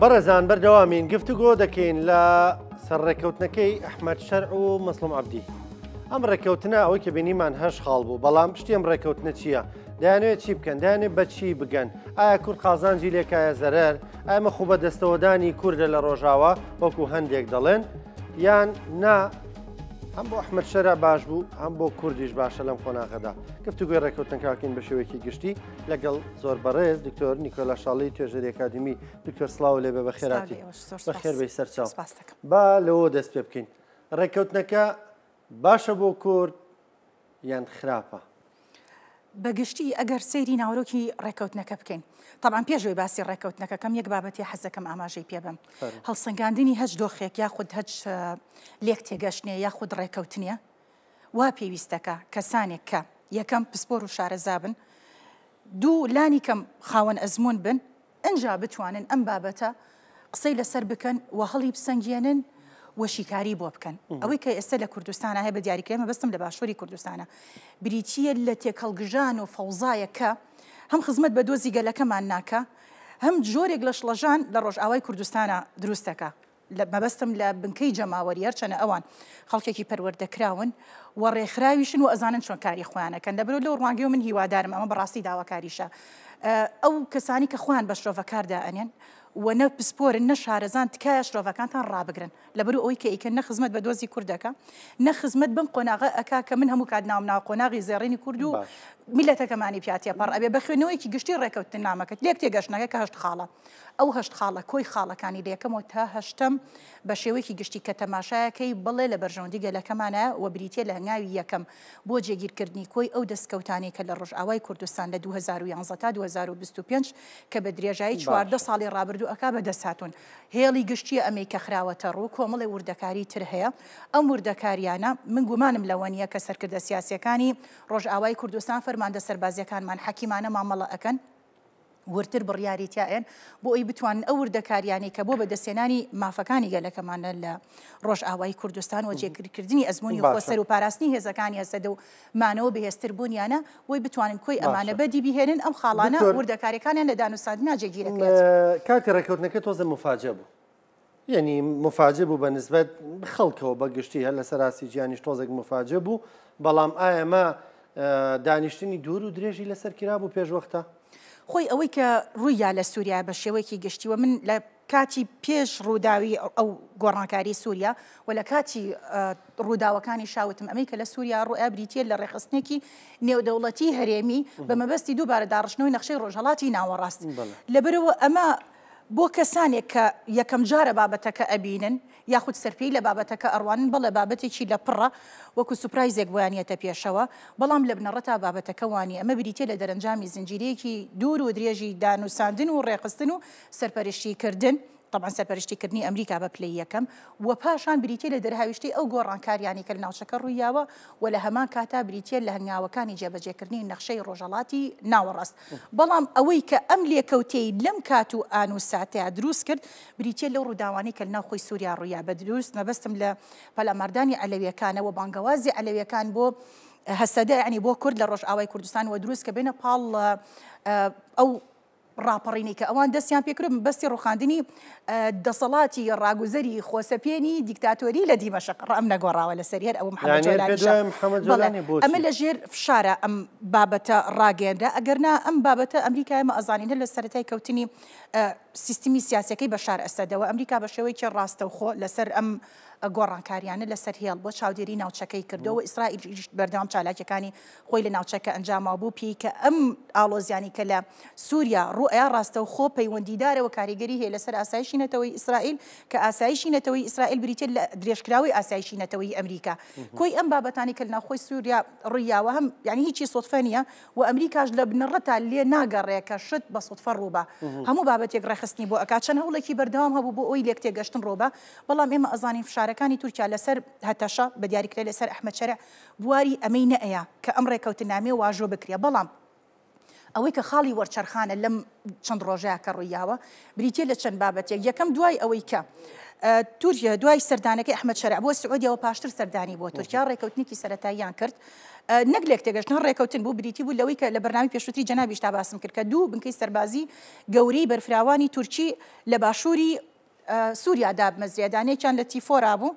بەڕێزان بەردەوامین گفتوگۆ دەکەین لە سەر ڕێککەوتنەکەی ئەحمەد شەرع و مەسڵوم عەبدی. ئەم ڕێککەوتنە ئەوەی کە بینیمان هەش خاڵ بوو بەڵام پشتی ئەم ڕێککەوتنە چییە؟ دەیانەوێت چی بکەن؟ دەیانێت بە چی بگەن؟ ئایا کورد قازانجی لێکایە زەرەر؟ ئایا ئەمە خۆ بەدەستەوەدانی کوردە لە ڕۆژاوا وەکو هەندێک دەڵێن یان نا؟ هەم بۆ ئەحمەد شەرع باش بوو هەم بۆ کوردیش باشە لەم قۆناغەدا. گفتوگۆی ڕێککەوتنەکەکەین بە شێوەیەکی گشتی لەگەڵ زۆر بەڕێز دکتۆر نیکۆلا شاڵی توێژەری ئەکادیمی. دکتۆر سڵاو لێ بێ بەخێراتی. بەخێر بێی سەرچاو. با لەوە دەست پێ بکەین. ڕێککەوتنەکە باشە بۆ کورد یان خراپە؟ بە گشتی ئەگەر سەیری ناوەرۆکی ڕێککەوتنەکە بکەین تەبعەن پێش ئەوەی باسی ڕێککەوتنەکە کەم یەک بابەتی حەز دەکەم ئاماژەی پێ بەم هەڵسەنگاندنی هەچ دۆخێک یاخود هەچ لێک تێگەشتنێ یاخود ڕێککەوتنێ وا پێویستەکە کەسانێک کە یەکەم پسپۆر و شارەزا بن دوو لانی کەم خاوەن ئەزموون بن ئنجا بتوانن ئەم بابەتە قسەی لەسەر بکەن و هەڵی بسەنگێنن و شیکاری بۆ بکەن. ئەوەی کە ئێستا لە کوردستانا هەیە بە دیاریکراوی مەبەستم لە باشووری کوردستانە بریتییە لە تێکهەڵگژان و فەوزایەک کە هەم خزمەت بە دۆزی گەلەکەمان ناکا هەم جۆرێک لە شڵەژان لە ڕۆژئاوای کوردستانا دروست دەکا. مەبەستم لە بنکەی جەماوەری هەرچەنە ئەوان خەڵکێکی پەروەردەکراون و ڕێکخراویشن و ئەزانن چۆن کاری خۆیان ئەکەن لەبەرو لەو ڕوانگەیەوە من هیوادارم ئەمە بەڕاستی داواکاریشە ئەو کەسانی کە خۆیان بە شرۆڤەکار دائەنێن و نە پسپۆرن نە شارەزان تکایە شرۆڤەکانتان ڕابگرن لەبەرو ئەوەی کە ئەیکەن نە خزمەت بە دۆزی کورد دەکا نە خزمەت بەم قۆناغە ئەکا کە من هەموو کات ناوم ناوە قۆناغی زێڕینی کورد و میلەتەکەمانی پیا تێپەڕ ئەبێ بە خوێندنەوەیەکی گشتی ڕێکەوتننامەکە لێک تێگەشتنەکە کە هەشت خاڵە ئەو هەشت خاڵە کۆی خاڵەکانی لە یەکەمەوە تا هەشتەم بە شێوەیەکی گشتی کە تەماشایەکەی بڵێ لە بەرژەوەندی گەلەکەمانە و بریتیە لە هەنگاوی یەکەم بۆ جێگیرکردنی کۆی ئەو دەستکەوتانەی کە لە ڕۆژئاوای کوردستان لە 2011 تا 2025 کە بە درێژایی 14 ساڵی ڕابردوو ئەکا بەدەست هاتوون. هێڵی گشتیە ئەمەی کە خراوەتە ڕوو کۆمەڵێ وردەکاری تر هەیە ئەم وردەکاریانە من گومانم لەوە نیە کە سەرکردە سیاسیەکانی ڕۆژئاوای کوردستان فەرماندە سەربازیەکانمان حەکیمانە مامەڵە ئەکەن وردتر بڕیاری تیا ئەیەن بۆ ئەوی بتوانن ئەو وردەکاریانەی کە بۆ بەدەستهێنانی مافەکانی گەلەکەمانە لە ڕۆژئاوای کوردستان و جێگیرکردنی ئەزموونی خۆسەر و پاراستنی هێزەکانی هەسەدە و مانەوە بەهێزتر بوونیانە بۆی بتوانن کۆی ئەمانە بەدی بهێنن ئەم خاڵانە وردەکاریەکانیان لە دانوستاندنا جێگیر ئەکرێت. کاتی ڕێککەوتنەکە تۆزێ موفاجە بوو. یەنی موفاجە بوو بە نسبەت خەڵکەوە بە گشتی هەر لەسەر ئاستی جیهانیش تۆزێک موفاجە بوو، بەڵام ئایا ئەمە دانیشتنی دوور و درێژی لەسەر کرابوو پێش وەختە؟ خۆی ئەوەی کە ڕووی یا لە سووریا بە شێوەیەکی گشتی و من لە کاتی پێش ڕووداوی ئەو گۆڕانکاری سووریا و لە کاتی ڕووداوەکانی شاوتم ئەمەی کە لە سووریا ڕوویا بریتیە لە ڕێکخستنێکی نێودەوڵەتی هەرێمی بە مەبەستی دووبارە داڕشتنەوەی نەخشەی ڕۆژهەڵاتی ناوەڕاست لەبەرەوە ئەمە بۆ کەسانێک کە یەکەم جارە بابەتەکە ئەبینن یاخود سەرپێی لە بابەتەکە ئەڕوانن بەڵێ بابەتێکی لە پڕە وەکو سوپرایزێک بۆیان یەتە پێشەوە بەڵام لە بنەڕەتا بابەتەکە وانیە ئەمە بریتیە لە دەرەنجامی زنجیرەیەکی دوور و درێژی دانوساندن و ڕێکخستن و سەرپەرشتی کردن تەبعەن سەرپەرشتی کردنی ئەمریکا بە پلەی یەکەم و پاشان بریتیە لە دەرهاویشتەی ئەو گۆڕانکاریانەی کە لە ناوچەکە ڕوویاوە و لە هەمان کاتا بریتیە لە هەنگاوەکانی جێبەجێکردنی نەخشەی ڕۆژهەڵاتی ناوەڕاست. بەڵام ئەوەی کە ئەم لێکەوتەی لەم کات و ئان و ساتەیا دروست کرد بریتیە لەو ڕووداوانەی کە لەناو خۆی سوریا ڕوویا بە دروست مەبەستم لە پەلاماردانی عەلەویەکانە و بانگەوازی عەلەویەکان بۆ هەسەدە یانی بۆ کورد لە ڕۆژئاوای کوردستان و دروست کە بێنە پاڵ ئەو ڕاپەڕینەی کە ئەوان دەستیان پێکرد مەبەستی ڕوخاندنی دەسەڵاتی ڕاگوزەری خۆسەپێنی دیکتاتۆری لە دیمەشق ڕام نەگۆڕاوە لەسەری هەر ئەوە محەممەد جۆلانیشە. بەڵێ ئەمە لە ژێر فشارە ئەم بابەتە ڕاگەیەنرا ئەگەرنا ئەم بابەتە ئەمریکا ئێمە ئەزانین هەر لە سەرەتای کەوتنی سیستمی سیاسەکەی بەشار ئەسەدەوە ئەمریکا بە شێوەیەکی ڕاستەوخۆ لەسەر ئەم گۆڕانکاریانە لەسەر هێڵ بۆ چاودێری ناوچەکەی کردەوە ئیسرائیلیش بەردەوام چالاکیەکانی خۆی لە ناوچەکە ئەنجاماوە بەو پێی کە ئەم ئاڵۆزیانی کە لە سووریا ڕووئەیا ڕاستەوخۆ پەیوەندیدارە و کاریگەری هەیە لەسەر ئاسایشی نەتەوەی ئیسرائیل کە ئاسایشی نەتەوەی ئیسرائیل بریتیە لە درێژکراوەی ئاسایشی نەتەوەی ئەمریکا کۆی ئەم بابەتانی کە لە ناوخۆی سووریا ڕوویاوە هەم یعنی هیچی سوتفە نییە و ئەمریکاش لە بنەڕەتا لێ ناگەڕێ کە شت بە سوتفە ڕووبا هەموو بابەتێک ڕێکخستنی بۆ ئەکات چەند هەوڵێکی بەردەوام هەبوو بۆ ئەوەی لێکتێگەشتن ڕووبا بەڵام ئێمە ئەزانین فشارەکانی تورکیا لەسەر هەتەشە بە دیاریکراوی لەسەر ئەحمەد شەرع بواری ئەمەی نەئەیا کە ئەم ڕێکەوتننامەیە واژۆ بکرێ، بەڵام ئەوەی کە خاڵی وەرچەرخانە لەم چەند ڕۆژەیا کە ڕوویاوە بریتیە لە چەند بابەتێک، یەکەم دوای ئەوەی کە تورکیا دوای سەردانەکەی ئەحمەد شەرع بۆ سعودیە و پاشتر سەردانی بۆ تورکیا ڕێکەوتنێکی سەرەتاییان کرد. نەک لێکتێگەشتن هەر ڕێکەوتن بوو بریتی بوو لەوەی کە لە بەرنامەی پێشووتری جەنابیشتا باسم کرد کە دوو بنکەی سەربازی گەورەی بەرفراوانی تورکی لە باشووری سووریا دابمەزرێ، دانەیەکیان لە تیفۆرا بوو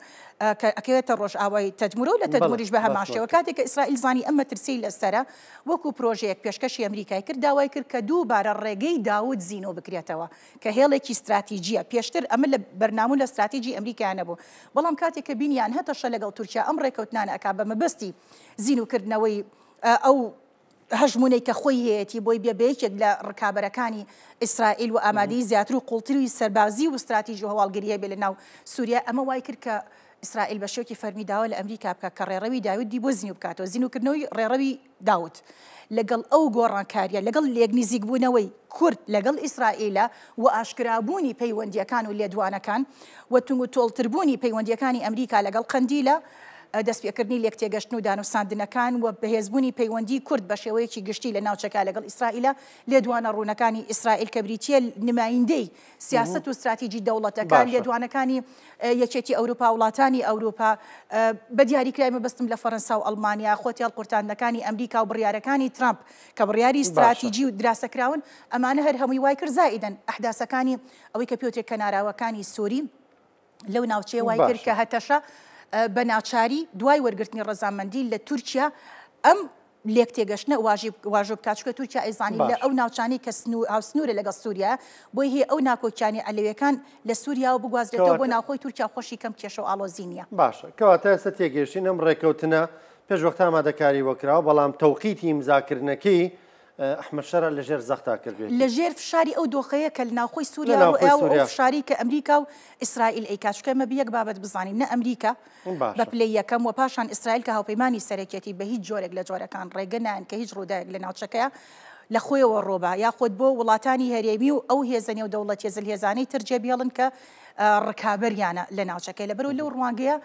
کە ئەکەوێتە ڕۆژئاوای تەدمورە و لە تەدموریش بە هەمان شێوە. کاتێک کە ئیسرائیل زانی ئەم مەترسیەی لەسەرە، وەکو پرۆژەیەک پێشکەشی ئەمریکای کرد، داوای کرد کە دووبارە ڕێگەی داود زینۆ بکرێتەوە کە هێڵێکی ستراتیجیە. پێشتر ئەمە لە بەرنامە و لە ستراتیجی ئەمریکا نەبوو. بەڵام کاتێک کە بینیان هەتەشە لەگەڵ تورکیا ئەم ڕێکەوتنانە ئەکا بە مەبەستی زینوکردنەوەی ئەو هەژموونەی کە خۆی هەیەتی بۆی بێ بە یەکێک لە ڕکابەرەکانی ئیسرائیل و ئامادەیی زیاتر و قوڵتری سەربازی و ستراتیژی و هەواڵگری هەبێ لە ناو سووریا، ئەمە وای کرد کە ئیسرائیل بە شێوەیەکی فەرمی داوا لە ئەمریکا بکات کە ڕێڕەوی داودی بۆ زینوو بکاتەوە. زینووکردنەوەی ڕێڕەوی داود لەگەڵ ئەو گۆڕانکارییە، لەگەڵ لێکنزیکبوونەوەی کورد لەگەڵ ئیسرائیلە و ئاشکرابوونی پەیوەندییەکان و لێدوانەکان و توندوتۆڵتربوونی پەیوەندییەکانی ئەمریکا لەگەڵ قەندیلە، دەستپێکردنی لێکتێگەشتن و دانوساندنەکان و بەهێزبوونی پەیوەندیی کورد بە شێوەیەکی گشتی لە ناوچەکە لەگەڵ ئیسرائیلە، لێدوانە ڕوونەکانی ئیسرائیل کە بریتییە نمایندەی سیاسەت و ستراتیجی دەوڵەتەکە، لێدوانەکانی یەکێتی ئەوروپا، وڵاتانی ئەوروپا، بە دیاریکراوی مەبەستم لە فەرەنسا و ئەڵمانیا، خۆتێهەڵقورتاندنەکانی ئەمریکا و بڕیارەکانی ترامپ کە بڕیاری ستراتیجی و دراسەکراون، ئەمانە هەر هەمووی وایکرد زائیدەن ئەحداسەکانی ئەوەی کە پێوترێت کەناراوەکانی سوری، لەو ناوچەیە وای کرد کە هەتەشە بە ناچاری دوای وەرگرتنی ڕەزامەندی لە تورکیا ئەم لێک تێگەشتنە واژۆ بکات چونکە تورکیا ئەیزانی لە ئەو ناوچانەی کە هاوسنوورە لەگەڵ سووریا بۆی هەیە ئەو ناکۆکیانی عەلەویەکان لە سووریاوە بگوازرێتەوە بۆ ناوخۆی تورکیا خۆشی کەم کێشە و ئاڵۆزی نییە. باشە کەواتە ئێستا تێگەیشتین ئەم ڕێکەوتنە پێش وەختە ئامادەکاری بۆ کراوە بەڵام تەوقیتی ئیمزاکردنەکەی ئەحمەد شەرع لە ژێر زەختا کردوێتی. لە ژێر فشاری ئەو دۆخەیە کە لە ناوخۆی سووریا ڕووئەیا و ئەو فشارەی کە ئەمریکا و ئیسرائیل ئەیکات، چونکە ئێمە یەک بابەت بزانین نە ئەمریکا بە پلەی یەکەم و پاشان ئیسرائیل کە هاوپەیمانی سەرەکیەتی بە هیچ جۆرێک لە جۆرەکان ڕێگە نایەن کە هیچ ڕووداوێک لە ناوچەکەیا لە خۆیەوە ڕووبا یاخود بۆ وڵاتانی هەرێمی و ئەو هێزە نێودەوڵەتیە زلهێزانەی تر جێبهێڵن کە ڕکابەریانە لە ناوچەکەی لەبەرئەوە لەو ڕوانگەیە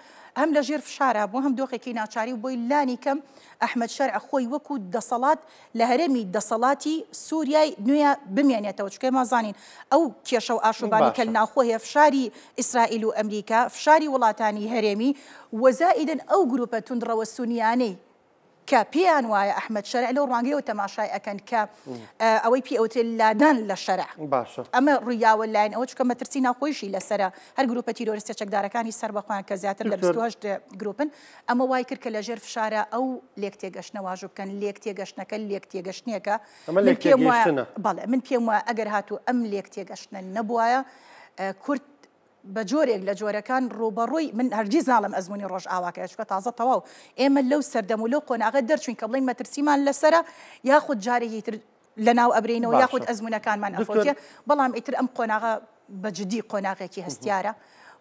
هەم لە ژێر فشارا بوو هەم دۆخێکی ناچاری و بۆی لانی کەم ئەحمەد شەرع خۆی وەکو دەسەڵات لە هەرێمی دەسەڵاتی سوریای نوێیا بمێنێتەوە، چونکە ئێمە زانین ئەو کێشە و ئاشوبانەی کە لە ناوخۆ هەیە، فشاری ئیسرائیل و ئەمریکا، فشاری وڵاتانی هەرێمی و زائیدەن ئەو گروپە توندڕەوە سونیانەی کە پێیان وایە ئەحمەد شەرع لەو ڕوانگەیەوە تەماشای ئەکەن کە ئەوەی پێی ئەوترێت لادان لە شەرع ئەمە ڕوویاوە لایەن ئەوە چونکە مەترسی ناوخۆیشی لەسەرە هەر گروپە تیرۆریستە چەکدارەکانی سەر بە خۆیان کە زیاتر لە 28 گروپن ئەمە وای کرد کە لە ژێر فشارا ئەو لێکتێگەشتنە واژۆ بکەن، لێکتێگەشتنەکە لێکتێگەشتنێکە ئەمە من پێم وایە لێکتێگەیشتنە. بەڵێ من پێم وایە ئەگەر هاتوو ئەم لێکتێگەشتنە نەبوایە کورد بە جۆرێک لە جۆرەکان ڕووبەڕووی من هەرگیز ناڵێم ئەزموونی ڕۆژئاواکەیە چونکە تازە تەواو ئێمە لەو سەردەم و لەو قۆناغە دەرچووین کە بڵێین مەترسیمان لەسەرە یاخود جارێکی تر لەناو ئەبرێینەوە یاخود باشە ئەزموونەکانمان دکتۆر ئەفەوتێ بەڵام ئیتر ئەم قۆناغە بە جدی قۆناغێکی هەستیارە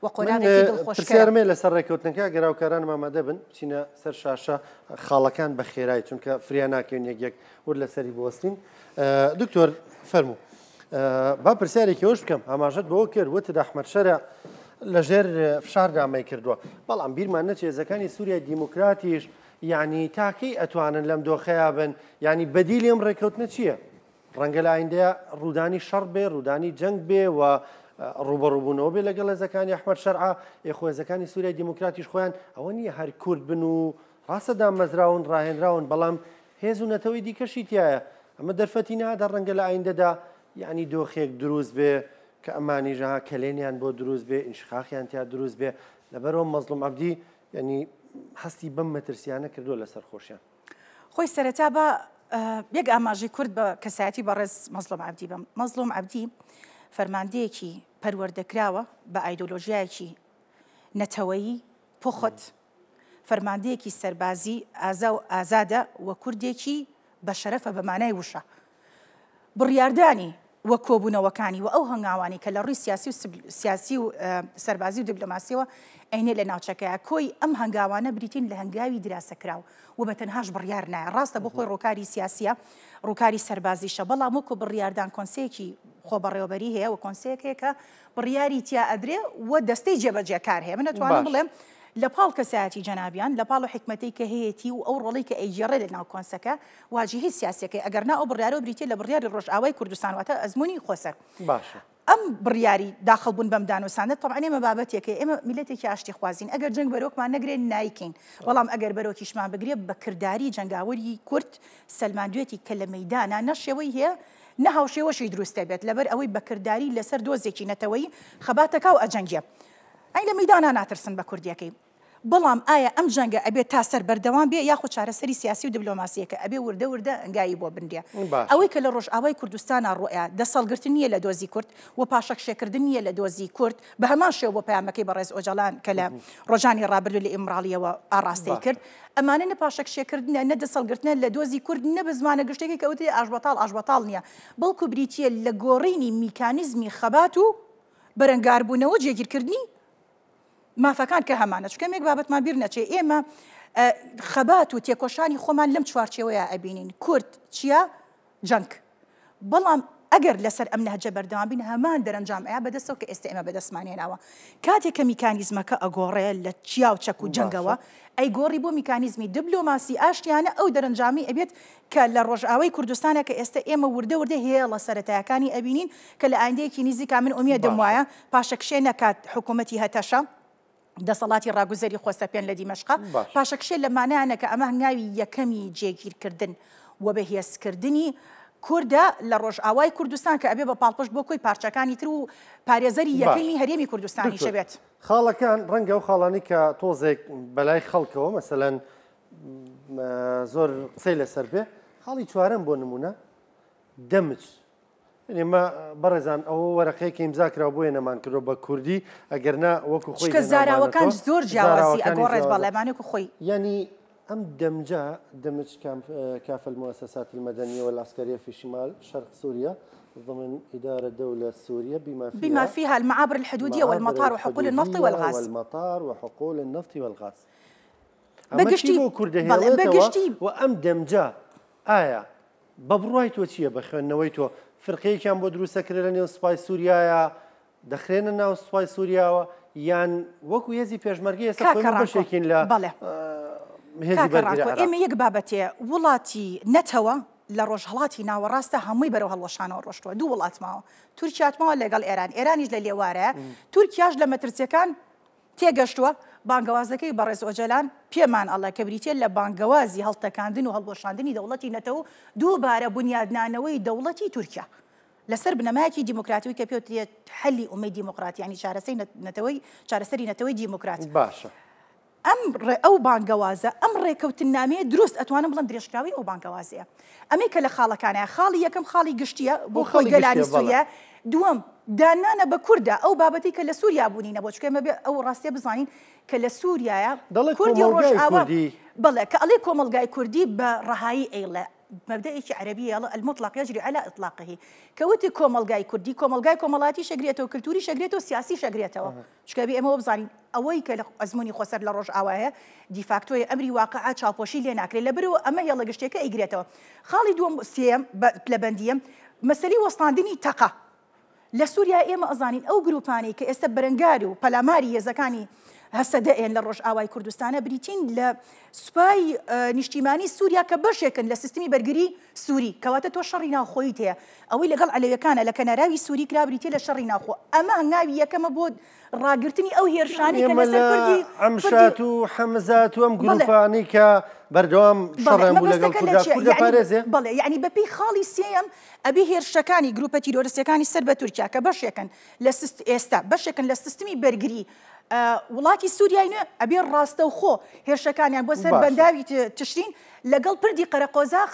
و من قۆناغێکی دڵخۆشکەرە. پرسیارم هەیە لەسەر ڕێککەوتنەکە گەر هاوکارانم ئامادە بن بچینە سەر شاشە خاڵەکان بە خێرای چونکە فریا ناکەوین یەک یەک ورد لەسەری بوەستین دکتۆر فەرموو با پرسیارێکی ئەوش بکەم ئاماژەت بەوە کرد وتت ئەحمەد شەرع لەژێر فشاردا ئەمەی کردووە بەڵام بیرمان نەچێت هێزەکانی سووریای دیموکراتیش یعنی تاکەی ئەتوانن لەم دۆخەیا بن یعنی بەدیلی ئەم ڕێککەوتنە چییە؟ ڕەنگە لە ئایندەیا ڕوودانی شەڕ بێ، ڕوودانی جەنگ بێ و ڕووبەڕووبوونەوە بێ لەگەڵ هێزەکانی ئەحمەد شەرعا، ئێ خۆ هێزەکانی سووریای دیموکراتیش خۆیان ئەوە نییە هەر کورد بن و ڕاستە دامەزراون، ڕاهێنراون، بەڵام هێز و نەتەوەی دیکەشی تیایە. ئەمە دەرفەتی نادا ڕەنگە لە ئایندەدا یانی دۆخێک دروست بێ کە ئەمانیش ها کەلێنیان بۆ دروست بێ، ئینشقاقیان تیا دروست بێ. لەبەرئەوە مەزڵوم عەبدی یانی هەستی بەم مەترسیانە کردووە لەسەر خۆشیان. خۆی سەرەتا با یەک ئاماژەی کورت بە کەسایەتی بەڕێز مەزڵوم عەبدی بەم. مەزڵوم عەبدی فەرماندەیەکی پەروەردەکراوە بە ئایدۆلۆژیایەکی نەتەوەیی پوخت، فەرماندەیەکی سەربازی ئازا و ئازادە و کوردێکی بە شەرەفە بە مانای وشە. بڕیاردانی و کۆبوونەوەکانی و ئەو هەنگاوانەی کە لە ڕووی سیاسی و سیاسی و سەربازی و دیبلۆماسیەوە ئەینێ لە ناوچەکەیا، کۆی ئەم هەنگاوانە بریتین لە هەنگاوی دراسەکراو و بە تەنهاش بڕیار نایە. ڕاستە بۆ خۆی ڕووکاری سیاسیە، ڕووکاری سەربازیشە، بەڵام وەکو بڕیاردان کۆنسەیەکی خۆبەڕێوەبەری هەیە و کۆنسەیەک هەیە کە بڕیاری تیا ئەدرێ و دەستەی جێبەجێکار هەیە. من ئەتوانم بڵێم لە پاڵ کەسایەتی جەنابیان، لە پاڵ حیکمەتەی کە هەیەتی و ئەو ڕۆڵەی کە ئەیگێڕێ لە ناو کۆنسەکە، واجیهەی سیاسیەکەی، ئەگەر نا ئەو بڕیارەوە بریتیە لە بڕیاری ڕۆژئاوای کوردستان واتە ئەزموونی خۆسەر. باشە. ئەم بڕیاری داخڵ بوون بەم دانوساندنە تەبعەن ئێمە بابەتێکە ئێمە میللەتێکی ئاشتی خوازین ئەگەر جەنگ بەرۆکمان نەگرێ نایکەین بەڵام ئەگەر بەرۆکیشمان بگرێ بە کرداری جەنگاوەری کورد سەلماندوێتی کە لە مەیدانا نە شێوەی هەیە نە هاوشێوەشی دروست دەبێت لەبەر ئەوەی بە کرداری لەسەر دۆزێکی نەتەوەیی خەباتەکا و ئەجەنگێ ئەی لە مەیدانا ناترسن بە کوردیەکەی. بەڵام ئایا ئەم جەنگە ئەبێ تا سەر بەردەوام بێ یاخود چارەسەری سیاسی و دبلۆماسییەکە ئەبێ وردە وردە هەنگاوی بۆ بنرێ؟ ئەوەی کە لە ڕۆژئاوای کوردستانا ڕوئیا، دەستهەڵگرتن نییە لە دۆزی کورد و پاشەکشێکردن نییە لە دۆزی کورد، بە هەمان شێوە بۆ پەیامەکەی بەڕێز ئۆجالان کە لە ڕۆژانی ڕابردوو لە ئیمراڵییەوە ئاڕاستەی کرد، ئەمانە نە پاشەکشێکردنە، نە دەستهەڵگرتنە لە دۆزی کورد، نە بە زمانە گشتییەکەی کە ئەوترێ ئاشبەتاڵ، ئاشبەتاڵ نییە، بەڵکو بریتییە لە گۆڕینی میکانیزمی خەبات و بەرەنگاربوونەوە و جێگیرکردنی مافەکان کە هەمانە چونکە ئەمێک بابەتمان بیر نەچێ ئێمە خەبات و تێکۆشانی خۆمان لەم چوارچێوەیە ئەبینین کورد چییە جەنگ بەڵام ئەگەر لەسەر ئەم نەهجە بەردەوام بین هەمان دەرەنجام ئەیا بەدەستەوە کە ئێستا ئێمە بەدەستمان هێناوە کاتێک کە میکانیزمەکە ئەگۆڕێ لە چیا و چەک و جەنگەوە ئەیگۆڕی بۆ میکانیزمی دبلۆماسی ئاشتیانە ئەو دەرەنجامی ئەبێت کە لە ڕۆژئاوای کوردستانە کە ئێستا ئێمە وردە وردە هێڵە سەرەتایەکانی ئەبینین کە لە ئایندەیەکی نزیکا من ئومێدم وایە پاشەکشێ نەکات حکوومەتی هەتەشە دەسەڵاتی ڕاگوزەری خۆسەپێن لە دیمەشقا پاشەکشێ لە مانایانە کە ئەمە هەنگاوی یەکەمی جێگیرکردن و بەهێزکردنی کوردە لە ڕۆژئاوای کوردستان کە ئەبێ بە پاڵپشت بۆ کۆی پارچەکانی تر و پارێزەری یەکەمی هەرێمی کوردستانیشە بێت. خاڵەکان ڕەنگە ئەو خاڵانەی کە تۆزێک بەلای خەڵکەوە مەسەلەن زۆر قسەی لەسەر بێ خاڵی چوارەم بۆ نمونە دەمج ئێمە بەڕێزان ئەوە وەرەقەیەکی ئیمزا کرا بۆیە نەمان کردو بە کوردی ئەگەر نا وەکو خۆی چونکە زاراوەکان زۆر جیاوازی ئەگۆڕێت بەڵێ مانێک خۆی یعنی ئەم دەمجە دمج كافة المؤسسات المدنية والعسكرية في شمال شرق سوريا ضمن إدارة دولة سوريا بما فيها بما فيها المعابر الحدودية والمطار وحقول النفط والغاز والمطار وحقول النفط والغاز ئەمە چی بۆ کورد دەهێڵێتەوە و ئەم دەمجە ئایا بە بڕوای تۆ چییە بە خوێندنەوەی تۆ فرقەیەکیان بۆ دروست دەکرێت لە نێو سوپای سووریایە دەخرێنە ناو سوپای سووریاوە یان وەکو هێزی پێشمەرگە ئێستا کاکە خۆی ڕانکۆ بەشێکین لە بەڵێ هێزی کاکە بەرگری ڕانکۆ عێراق ئێمە یەک بابەتێ وڵاتی نەتەوە لە ڕۆژهەڵاتی ناوەڕاستە هەمووی بەرەو هەڵوەشانەوە ڕۆشتووە دوو وڵات ماوە تورکیات ماوە لەگەڵ ئێران ئێرانیش لە لێوارە تورکیاش لە مەترسیەکان تێگەشتووە، بانگەوازەکەی بەڕێز ئۆجەلان پێمان ئەڵێ کە بریتیە لە بانگەوازی هەڵتەکاندن و هەڵوەشاندنی دەوڵەتی نەتەوە و دووبارە بونیادنانەوەی دەوڵەتی تورکیا لەسەر بنەمایەکی دیموکراتی و کە پێوترێت حەلی ئومەی دیموکراتی یانی چارەسەی نەتەوەی چارەسەری نەتەوەی دیموکرات. باشە. ئەم ڕێ ئەو بانگەوازە ئەم ڕێکەوتننامەیە دروست ئەتوانم بڵێم درێژکراوەی ئەو بانگەوازەیە. ئەمەی کە لە خاڵەکانایە خاڵی یەکەم خاڵی گشتییە بۆ کۆی گەلانی سووریا، دووەم داننانە بە کوردە ئەو بابەتەی کە لە سووریا بوونی نەبووە چونکە ئێمە بێ ئەو ڕاستیە بزانین کە لە سووریایە کوردی ڕۆژئاوا بەڵێ کە ئەڵێ کۆمەڵگای کوردی بە ڕەهایی ئەیڵێ مەبدەئێکی عەرەبیە ئەڵێ المطلق یجری علی اطلاقه کە وتی کۆمەڵگای کوردی کۆمەڵگای کۆمەڵایەتیش ئەگرێتەوە کلتوریش ئەگرێتەوە سیاسیش ئەگرێتەوە چونکە ئەبێ ئێمە وە بزانین ئەوەی کە لە ئەزموونی خۆسەر لە ڕۆژئاوا هەیە دیفاکتۆیە ئەمری واقعە چاوپۆشی لێ ناکرێت لەبەرئەوە ئەمە هێڵە گشتیەکە ئەیگرێتەوە خاڵی دووەم سێیەم بە پلەبەندییە مەسەلەی وەستاندنی تەقە لە سووریا ئێمە ئەزانین ئەو گرووپانەی کە ئێستا بەرەنگار و پەلاماری هێزەکانی هەسەدە ئێن لە ڕۆژئاوای کوردستانە بریتین لە سوپای نیشتیمانی سووریا کە بەشێکن لە سیستمی بەرگری سووری کەواتە تۆ شەڕی ناوخۆییت هەیە ئەوەی لەگەڵ عەلەویەکانە لە کەناراوی سووری کرا بریتیە لە شەڕی ناوخۆ ئەمە هەنگاوی یەکەمە بۆ ڕاگرتنی ئەو هێرشانەی کە ئێمە لەسەر لە کوردی عەمشات و حەمزات و ئەم گروپانەی کە بەردەوام شەڕیان بوو لەگەڵ مەبەستەکە لە کوردا چیە؟ کوردە یەعنی پارێزێ؟ بەڵێ یەعنی بەپێی خاڵی سێیەم ئەبێ هێرشەکانی گروپە تیرۆرستیەکانی سەر بە تورکیا کە بەشێکن لە سست ئێستا بەشێکن لە سیستمی بەرگری وڵاتی سوریای نوێ ئەبێ ڕاستەوخۆ هێرشەکانیان بۆ سەر باشە. بەنداوی تشرین لەگەڵ پردی قەرەقۆزاخ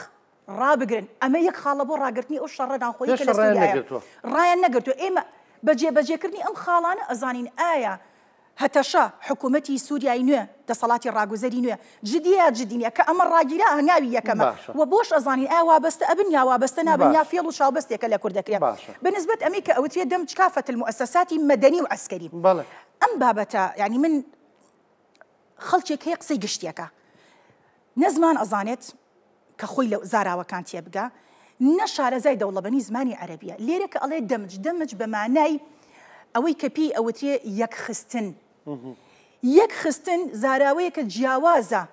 ڕابگرن، ئەمە یەک خاڵە بۆ ڕاگرتنی ئەو شەڕە ناوخۆیی کە لە هێشتا ڕایان سوریایە نەگرتووە. ڕایان نەگرتووە. ئێمە بە جێبەجێکردنی ئەم خاڵانە ئەزانین ئایا هەتەشە، حکوومەتی سوریای نوێ، دەسەڵاتی ڕاگوزەری نوێ، جدییە یا جدی نییە، کە ئەمە ڕاگیرا هەنگاوی یەکەمە باشە. و بۆش ئەزانین ئایا وابەستە ئەبن یا وابەستە نابن یا باشە. فێڵ و چاوبەستێکە لە کورد دەکرێ. باشە. بە نسبەت ئەمەی کە ئەوترێ دەم كافة المؤسسات مەدەنی و عەسکەری. بەڵێ. ئەم بابەتە یانی من خەڵکێک هەیە قسەی گشتیەکە نە زمان ئەزانێت کە خۆی لە زاراوەکان تێبگا نە شارەزای دەوڵەبەنی زمانی عەرەبیە لێرە کە ئەڵێ دەمج دەمج بە مانای ئەوەی کە پێی ئەوترێ یەکخستن یەکخستن زاراوەیەکە جیاوازە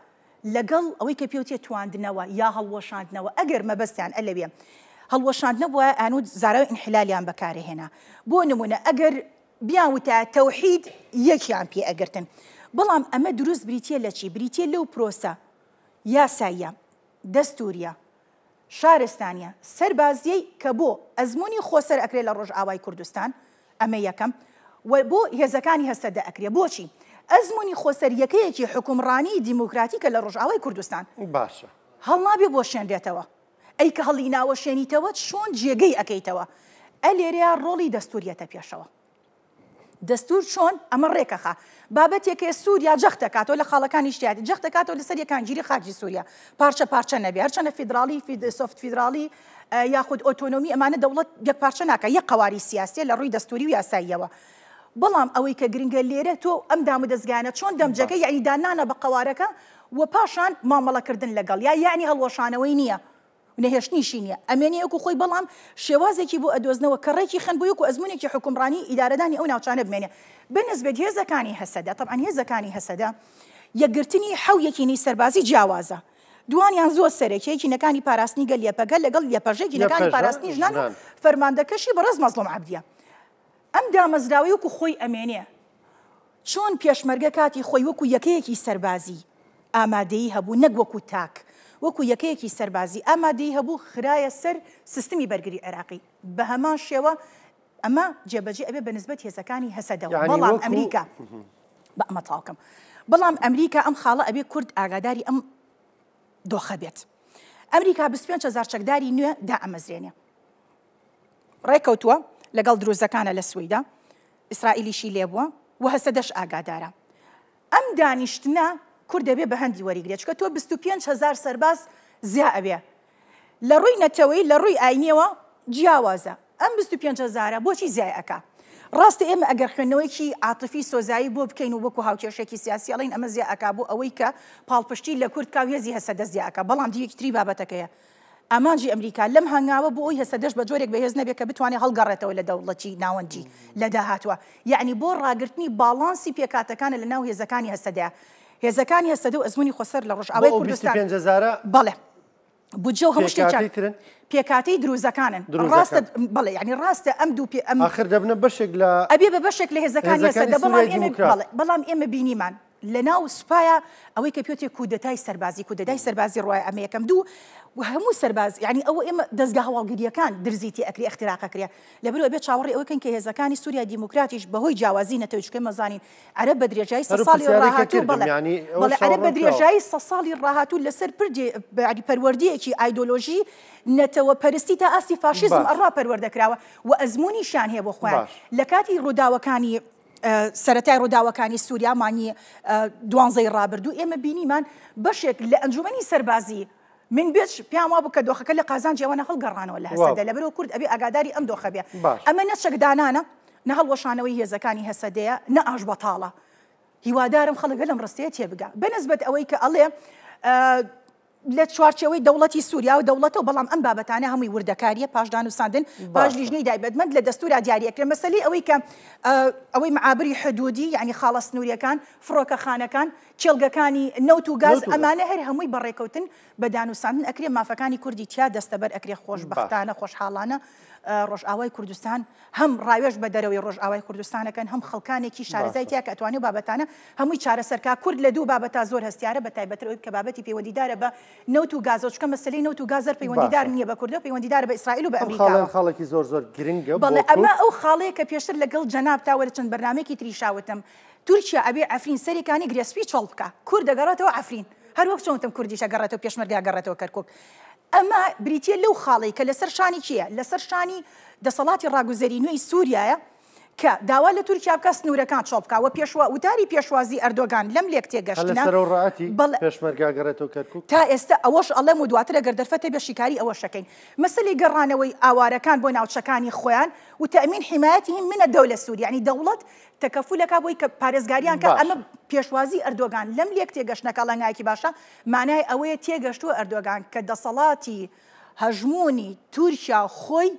لەگەڵ ئەوەی کە پێوتێ تواندنەوە یا هەڵوەشاندنەوە ئەگەر مەبەستیان ئەلەوێ. هەڵوەشاندنە بوایە ئەیانوت زاراوەی ئینحلالیان بەکارەهێنا. بۆ نمونە ئەگەر بیان وتایە تەوحید یەکیان پێ ئەگرتن. بەڵام ئەمە دروست بریتیە لە چی؟ بریتیە لەو پرۆسە یاساییە، دەستوریە، شارستانیە سەربازیەی کە بۆ ئەزمونی خۆسەر ئەکرێ لە ڕۆژئاوای کوردستان، ئەمە یەکەم، و بۆ هێزەکانی هەسەدە ئەکرێ. بۆچی؟ ئەزمونی خۆسەر یەکەیەکی حوکمڕانی دیموکراتیکە لە ڕۆژئاوای کوردستان. باشە. هەڵنابێ بوەشێنرێتەوە. ئەی کە هەڵیناوەشێنیتەوە چۆن جێگەی ئەکەیتەوە؟ ئە لێرەیا ڕۆڵی دەستور یەتە پێشەوە. دەستور چۆن ئەمە ڕێکەخا؟ بابەتێکەیە سوریا جەخت دەکاتەوە لە خاڵەکانی شتیاتی جەخت دەکاتەوە لەسەر یەکانگیری خاکی سوریا پارچە پارچە نەبێ هەرچەنە فیدراڵی soft فیدراڵی یاخود ئۆتۆنۆمی ئەمانە دەوڵەت یەک پارچە ناکە یەک قەواری سیاسیە لە ڕووی دەستوری و یاساییەوە بەڵام ئەوەی کە گرنگە لێرە تۆ ئەم دامودەزگایانە چۆن دەمجەکە یعنی دانانە بە قەوارەکە و پاشان مامەڵەکردن لەگەڵ یا یعنی هەڵوەشانەوەی نییە نەهێشتنیشی نیە ئەمێنێ وەکو خۆی بەڵام شێوازێکی بۆ ئەدۆزنەوە کە ڕێکی خەن بۆی وەکو ئەزمونێکی حوکمڕانی ئیدارەدانی ئەو ناوچانە بمێنێ بەنسبەت هێزەکانی هەسەدە تەبعەن هێزەکانی هەسەدە یەکگرتنی حەو یەکینەی سەربازی جیاوازە دوانیان زۆر سەرەکیە یەکینەکانی پاراستنی گەل یەپەگە لەگەڵ یەپەژە یەکینەکانی پاراستنی ژنان و فەرماندەکەشی بەڕێز مەزڵوم عەبدیە ئەم دامەزراوەی وەکو خۆی ئەمێنێ چۆن پێشمەرگە کاتی خۆی وەکو یەکەیەکی سەربازی ئامادەیی هەبوو نەک وەکو تاک، وەکو یەکەیەکی سەربازی ئامادەیی هەبوو خرایە سەر سیستمی بەرگری عێراقی، بەهەمان شێوە ئەمە جێبەجێ ئەبێ بە نسبەت هێزەکانی هەسەدەوە، بەڵام ئەمریکا با ئەمە تەواو کەم، بەڵام ئەمریکا ئەم خاڵە ئەبێ کورد ئاگاداری ئەم دۆخە بێت. ئەمریکا 25 هەزار چەکداری نوێ دائەمەزرێنێ. ڕێکەوتووە لەگەڵ دروزەکانە لە سوەیدا، ئیسرائیلیشی لێبووە و هەسەدەش ئاگادارە. ئەم دانیشتنە کورد دەبێ بە هەندی وەریگرێ، چونکە تۆ 25 هەزار سەرباز زیا ئەبێ. لە ڕووی نەتەوەیی لە ڕووی ئاینیەوە جیاوازە. ئەم 25 هەزارە بۆچی زیای ئەکا؟ ڕاستە ئێمە ئەگەر خوێندنەوەیەکی عاتفی سۆزایی بۆ بکەین و وەکو هاوکێشەیەکی سیاسی ئەڵێین ئەمە زیا ئەکا بۆ ئەوەی کە پاڵپشتی لە کورد کا و هێزی هەسەدە زیا ئەکا، بەڵام دیوێکی تری بابەتەکەیە. ئامانجی ئەمریکا لەم هەنگاوە بۆ ئەوی هەسەدەش بە جۆرێک بەهێز نەبێت کە بتوانێت هەڵگەڕێتەوە لە دەوڵەتی ناوەندی لە داهاتووە، یەعنی بۆ ڕاگرتنی باڵانسی پێکهاتەکانە لە ناو هێزەکانی هەسەدەیە. هێزەکانی هەسەدە و ئەزموونی خۆسەر لە ڕۆژئاوای کوردستان. بۆ ئەو 25 هەزارە بەڵێ. بودجە و هەموو شتێکیان پێکهاتەی ترن؟ پێکهاتەی دروزەکانن. ڕاستە بەڵێ یەعنی ڕاستە ئەم دوو پێ ئەم ئاخر دەبنە بەشێک لە ئەبێ بە بەشێک لە هێزەکانی هەسەدە بەڵام ئێمە بەڵێ بەڵام ئێمە بینیمان لەناو سوپایا ئەوەی کە پێوتێ کودەتای سەربازی کودەتای سەربازی ڕوایە ئەمە یەکەم دوو هەموو سەرباز یعنی ئەوە ئێمە دەزگا هەواڵگرییەکان درزی تێ ئەکرێ ئیختراق ئەکرێ لەبەرئەوە ئەبێ چاوەڕێ ئەوە کەین کە هێزەکانی سوریای دیموکراتیش بەهۆی جیاوازی نەتەوەی چونکە ئێمە زانین عەرەب بە درێژایی سە ساڵی ڕاهاتوو بەڵێ بەڵێ عەرەب بە درێژایی سە ساڵی ڕاهاتوو لەسەر پردێ یعنی پەروەردەیەکی ئایدۆلۆژی نەتەوە پەرستی تا ئاستی فاشیزم ئەڕوا پەروەردە کراوە و ئەزموونیشیان هەیە بۆ خۆیان لە کاتی ڕووداوەکانی سەرەتای ڕووداوەکانی سووریا مانگی دوانزەی ڕابردوو ئێمە بینیمان بەشێک لە ئەنجومەنی سەربازی منبج پێیان وابوو کە دۆخەکە لە قازانجی ئەوانە هەڵگەڕانەوە لە هەسەدە لەبەرئەوە کورد ئەبێ ئاگاداری ئەم دۆخە بێ ئەمە نە چەکدانانە نە هەڵوەشانەوەی هێزەکانی هەسەدەیە نە ئاشبەتاڵە هیوادارم خەڵک لەم ڕستەیە تێبگا بەنسبەت ئەوەی کە ئەڵێ لە چوارچێوەی دەوڵەتی سووریا و دەوڵەتەوە، بەڵام ئەم بابەتانە هەمووی وردەکارییە پاش دانوساندن، پاش لیژنەی دایبەتمەند لە دەستوورا دیاری ئەکرێ. مەسەلەی ئەوەی کە ئەوەی معابری حدوودی یانی خاڵە سنوورییەکان، فڕۆکەخانەکان، کێڵگەکانی نەوت و گاز ئەمانە هەر هەمووی بە ڕێکەوتن بە دانوساندن ئەکرێ، مافەکانی کوردی تیا دەستەبەر ئەکرێ. خۆشبەختانە، خۆشحاڵانە ڕۆژئاوای کوردستان هەم ڕاوێژ بە دەرەوەی ڕۆژئاوای کوردستان ئەکەن، هەم خەڵکانێکی شارەزای تیا کە ئەتوانێ ئەو بابەتانە هەمووی چارەسەر کا. کورد لە دوو بابەتا زۆر هەستیارە، بە تایبەتر ئەوەی کە بابەتی پەیوەندیدارە بە نەوت و گازەوە، چونکە مەسەلەی نەوت و گاز هەر پەیوەندیدار نییە بە کوردەوە، پەیوەندیدارە بە ئیسرائیل و بە ئەم ئەمریکاوە. خاڵەیان خاڵێکی زۆر زۆر گرنگە بۆ بەڵێ ئەمە کورد. ئەو خاڵەیە کە پێشتر لەگەڵ جەنابتا وە لە چەند بەرنامەیەکی تریشا وتم، تورکیا ئەبێ عەفرین سەرێکانی گرێسپی چۆڵ بکا، کورد ئەگەڕێتەوە عەفرین، هەر وەک چۆن وتم کوردیش ئەگەڕێتەوە پێشمەرگە ئەگەڕێتەوە کەرکوک. ئەمە بریتییە لەو خاڵەی کە لەسەر شانی کێیە؟ لەسەر شانی دەسەڵاتی ڕاگوزەری نوێی سووریایە کە داوا لە تورکیا بکات سنوورەکان چۆڵ بکات و پێشوا وتاری پێشوازی ئەردۆگان لەم هەر لێکتێگەشتنە لەسەر ئەو ڕەئەتی بەڵێ پێشمەرگە ئەگەڕێتەوە کەرکوک؟ تا ئێستا ئەوەش ئەڵێم و دواتر ئەگەر دەرفەت هەبێت شیکاری ئەوەش ئەکەین. مەسەلەی گەڕانەوەی ئاوارەکان بۆ ناوچەکانی خۆیان و تەئمین حمایتهم من الدولە السوریە یانی دەوڵەت تەکەفول ئەکا بۆی کە پارێزگاریان کا ئەمە باشە. پێشوازی ئەردۆگان لەم لێکتێگەشتنە کە ئەڵێنگایەکی باشە مانای ئەوەیە تێگەشتووە ئەردۆگان کە دەسەڵاتی هەژموونی تورکیا خۆی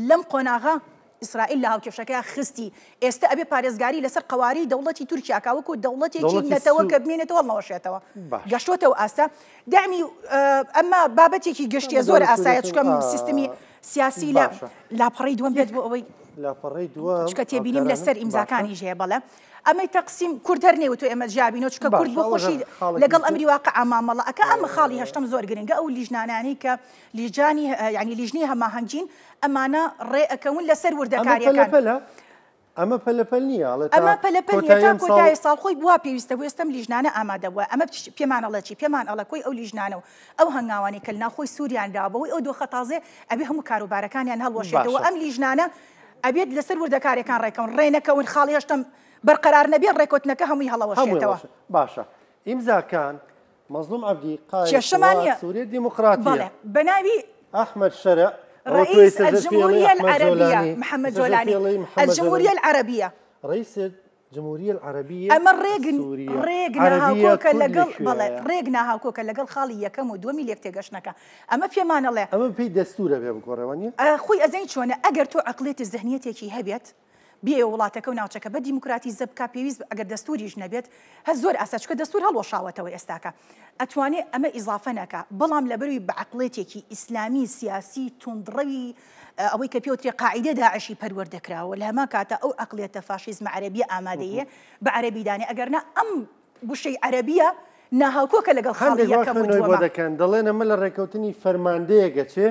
لەم قۆناغە ئیسرائیل لە هاوکێشەکەیا خستی ئێستە ئەبێ پارێزگاری لەسەر قەوارەی دەوڵەتی تورکیا کا وەکو دەوڵەتێکی دەوڵەتی نەتەوە سو کە بمێنێتەوە هەڵنەوەشێتەوە باشە. گەشتۆتە ئەو ئاستە دەعمی ئەمە بابەتێکی گشتیە ئەمە زۆر دەوڵەتی ئاسایە سوریەکە چونکە سیستمی ئا. سیاسی لە لاپەڕەی دووەم بێت بۆ ئەوەی لاپەڕەی دووەم چونکە تێبینیم لەسەر ئیمزاکانیش هەیە بەڵێ ئەمەی تەقسیم کورد هەر نەیوتووە ئێمە جیابینەوە چونکە کورد بۆ خۆشی لەگەڵ ئەمری واقع مامەڵە ئەکا ئەمە خاڵی هەشتەم زۆر گرنگە ئەو لیژنانانەی کە لیژانی یعنی لیژنەی هەماهەنگین ئەمانە ڕێ ئەکەون لەسەر وردەکاریەکان. ئەمە پەلەپەل نییە ئەڵێ تا ئەمە پەلەپەل نییە کۆتایی تا ئەم ساڵ. کۆتایی ساڵ خۆی وا پێویستە بۆ ئێستا ئەم لیژنانە ئامادە بووە ئەمە پێمان ئەڵێ چی پێمان ئەڵێ کۆی ئەو لیژنانە و ئەو هەنگاوانەی کە لەناوخۆی سووریان نراوە بەهۆی ئەو دۆخە تازەیە ئەبێ هەموو کاروبارەکانیان هەڵوەشێتەوە باشە. ئەم لیژنانە ئەبێت لەسەر وردەکاریەکان ڕێکەون ڕێنەکەون خاڵی هەشتەم بەرقەرار نەبێت ڕێکەوتنەکە هەمووی هەمووی هەڵەوەشێتەوە. هەڵوەشێ باشە ئیمزاکان مەزڵوم عەبدی قائد کێشەمان قوات نییە سوریە دیموکراتیە. بەڵێ بەناوی ئەحمەد شەرع ئەوە تۆ رئیس ئێستا ژێر پێی الجمهوریە ئەڵێی ئەحمەد العربیە جۆلانی محمد ئێستا ژێر جۆلانی پێی ئەڵێی محمد جۆلانی الجمهوریە العربیە. رئیس جمهوریە العربیە ئەمە ڕێک السوریە ڕێک عەرەبیە ناهاوکۆکە کورد لە لەگەڵ بەڵێ کوێیە؟ ڕێک ناهاوکۆکە لەگەڵ خاڵی یەکەم و دووەمی لێکتێگەشتنەکە ئەمە پێمان ئەڵێ. ئەمە پێی دەستوورە بێ بگۆڕێ وانیە؟ خۆی ئەزانی چۆنە ئەگەر تۆ عەقڵیەتی زهنیەتێکی هەبێت بیەوێ وڵاتەکە و ناوچەکە بە دیموکراتیزە بکا پێویست ئەگەر دەستوریش نەبێت هەر زۆر ئاسا چونکە دەستور هەڵوەشاوەتەوە ئێستاکە ئەتوانێ ئەمە ئیزافە نەکا بەڵام لەبەروی بە عەقڵێتێکی ئیسلامی سیاسی توندڕەوی ئەوەی کە پێوترێ قاعیدە داعشی پەروەردە کراوە لە هەمان کاتا ئەو عەقڵیەتە فاشیزمە عەرەبیە ئامادەیە بە عەرەبی دانێ ئەگەر نا ئەم وشەی عەرەبیە ناهاوکۆکە لەگەڵ خاڵی هەندێک وا یەکەم و خوێندنەوەی بۆ دووەما. دەکەن دەڵێن ئەمە لە ڕێکەوتنی فەرماندەیەک ئەچێ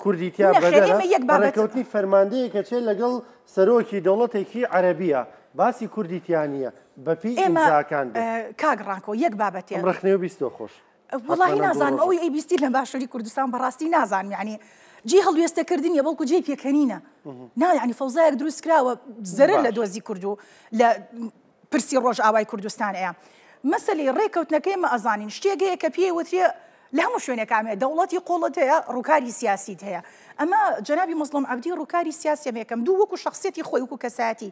کوردی تیا نەخێر بەدەرە، ئێمە یەک بابەت. ڕێکەوتنی فەرماندەیەک ئەچێ لەگەڵ سەرۆکی دەوڵەتێکی عەرەبیە باسی کوردی تیا نییە بەپێی ئێمە ئیمزاکان بێ. کاک ڕانکۆ یەک بابەتێ. ئەم ڕەخنەیە بیستوە خۆش. وەڵاهی حەتمەن ئەم دوو نازانم ڕۆژە. ئەوەی ئەیبیستی لە باشووری کوردستان بەڕاستی نازانم یەعنی جێی هەڵوێستەکردن نییە بەڵکو جێی پێکەنینە نا یەعنی فەوزایەک دروست کراوە زەرەر لە باشە. دۆزی کورد و لە پرسی ڕۆژئاوای کوردستان ئەیا. مەسەلەی ڕێکەوتنەکە ئێمە ئەزانین شتێک هەیە کە پێی وترێ لە هەموو شوێنێکا هەیە دەوڵەتی قوڵت هەیە ڕووکاری سیاسیت هەیە ئەمە جەنابی مەزڵوم عەبدی ڕووکاری سیاسی ئەمە یەکەم دوو وەکو شەخسیەتی خۆی وەکو کەسایەتی